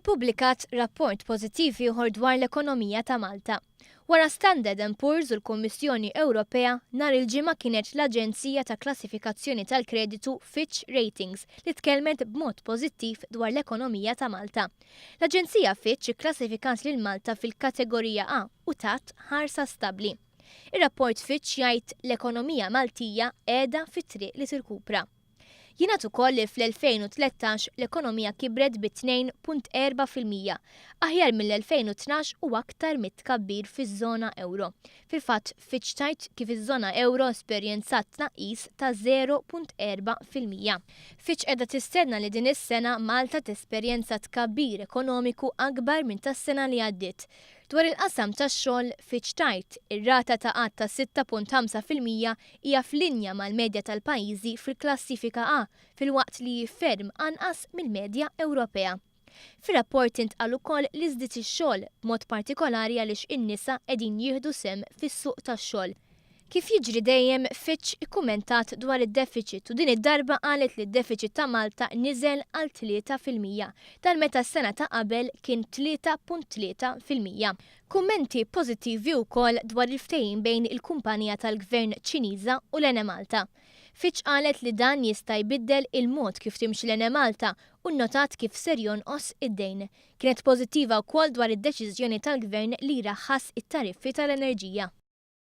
Ippubblikat rapport pożittiv ieħor dwar l-ekonomija ta' Malta. Wara Standard and Poor's u l-Kummissjoni Ewropea, nhar il-Ġimgħa kienet l-aġenzija ta' klassifikazzjoni tal-kreditu Fitch Ratings li tkellmet b'mod pożittiv dwar l-ekonomija ta' Malta. L-aġenzija Fitch ikklassifikat lil Malta fil-kategorija A u tat ħarsa stabbli. Ir-rapport Fitch jgħid l-ekonomija Maltija qiegħda fit-triq li tirkupra. Jingħad ukoll li fl-2013 l-ekonomija kibret bi 2.4%, aħjar mill-2012 u aktar mit-tkabbir fiż-żona ewro. Fil-fatt, Fitch tgħid kif iż-żona ewro esperjenzat tnaqqis ta' 0.4%. Fitch qiegħda tistenna li din is-sena Malta tesperjenza tkabbir ekonomiku akbar minn tas-sena li għaddiet. Dwar il-qasam tax-xogħol, Fitch tgħid ir-rata ta' qgħad ta' 6.5% hija f'linja mal-medja tal-pajjiżi fil-klassifika A filwaqt li hi ferm anqas mill-medja Ewropea. Fir-rapport intqal ukoll li żdied ix-xogħol, b'mod partikolari għaliex in-nisa qegħdin jieħdu sehem fis-suq tax-xogħol. Kif jiġri dejjem, Fitch ikkummentat dwar id-defiċit u din id-darba qalet li d-defiċit ta' Malta niżel għal 3%, dan meta s-sena ta' qabel kien 3.3%. Kummenti pożittivi wkoll dwar il-ftehim bejn il-kumpanija tal-Gvern Ċiniża u l-Enemalta. Fitch qalet li dan jista' jbiddel il-mod kif timxi l-Enemalta u nnotat kif ser jonqos id-dejn. Kienet pożittiva wkoll dwar id-deċiżjoni tal-Gvern li jraħħas it-tariffi tal-enerġija.